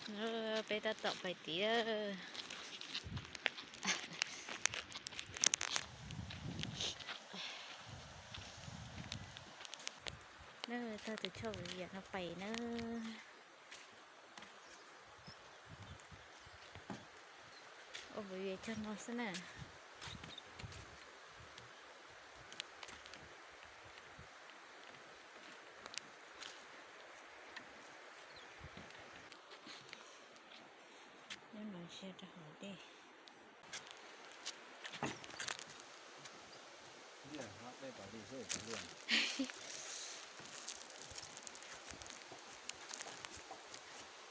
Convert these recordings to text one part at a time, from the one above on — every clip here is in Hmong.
Peb tab tom pais tim. Nws taug tus choj viv vias no pais na. Ua viv vias cog no xwb na. Nyob no ntsia rau hauv dej.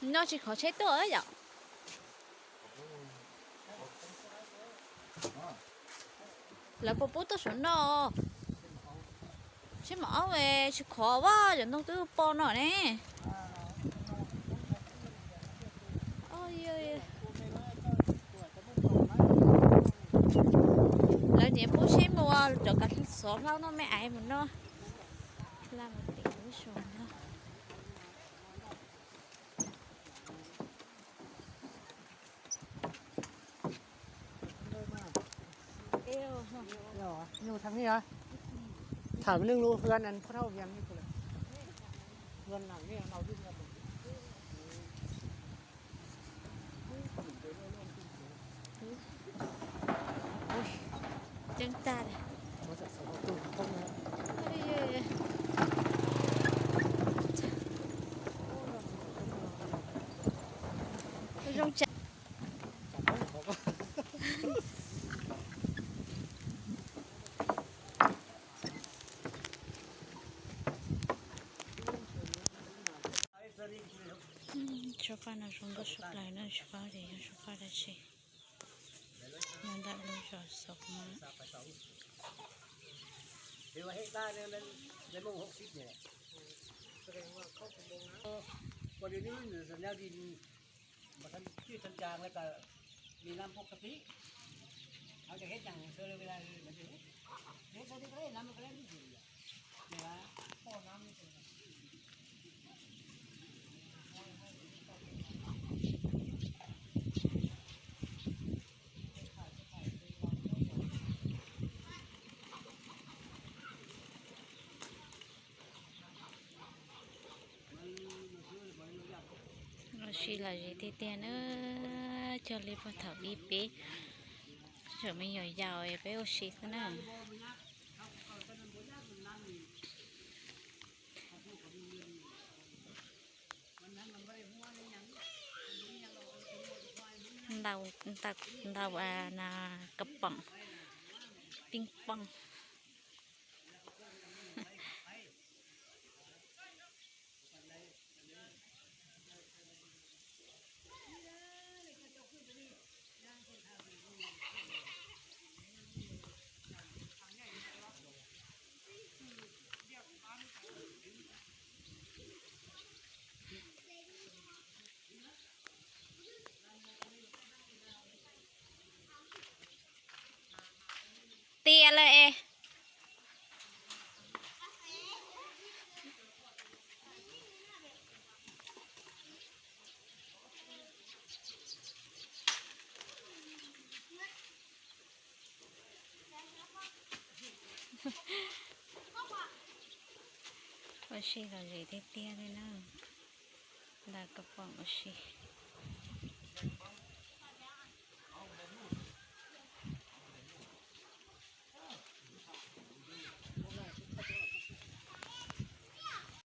No tsis khov tsheb tuaj yom? Lawv puas pub tuaj saum no? Tsheb maum aub tsis khov, cov ntoo twb pom no ne. Lawv niam pub tsheb mus ua cov kav xov hlaub noj me ais mus noj. Hla mus tim lub xyoo no. Tham nws lub hwj an phuj thauj viam ni. Ceeb tag. Zoo tsav. Tsob paj no zoo nkauj tshaj plaws na, tsis paub tias yog tsob paj dab tsi. Nyob ntawm lub zos Xov Mab. Ua si lom zem tiag tiag na, cog li puag thaum ub peb tseem me nyuam yaus peb ua si xwb na. Ntaus, ntaus, ntaus kab poom, ping pong. Tias lawm es. Ua si lom zem tiag tiag li na. Ntaus kab poom ua si.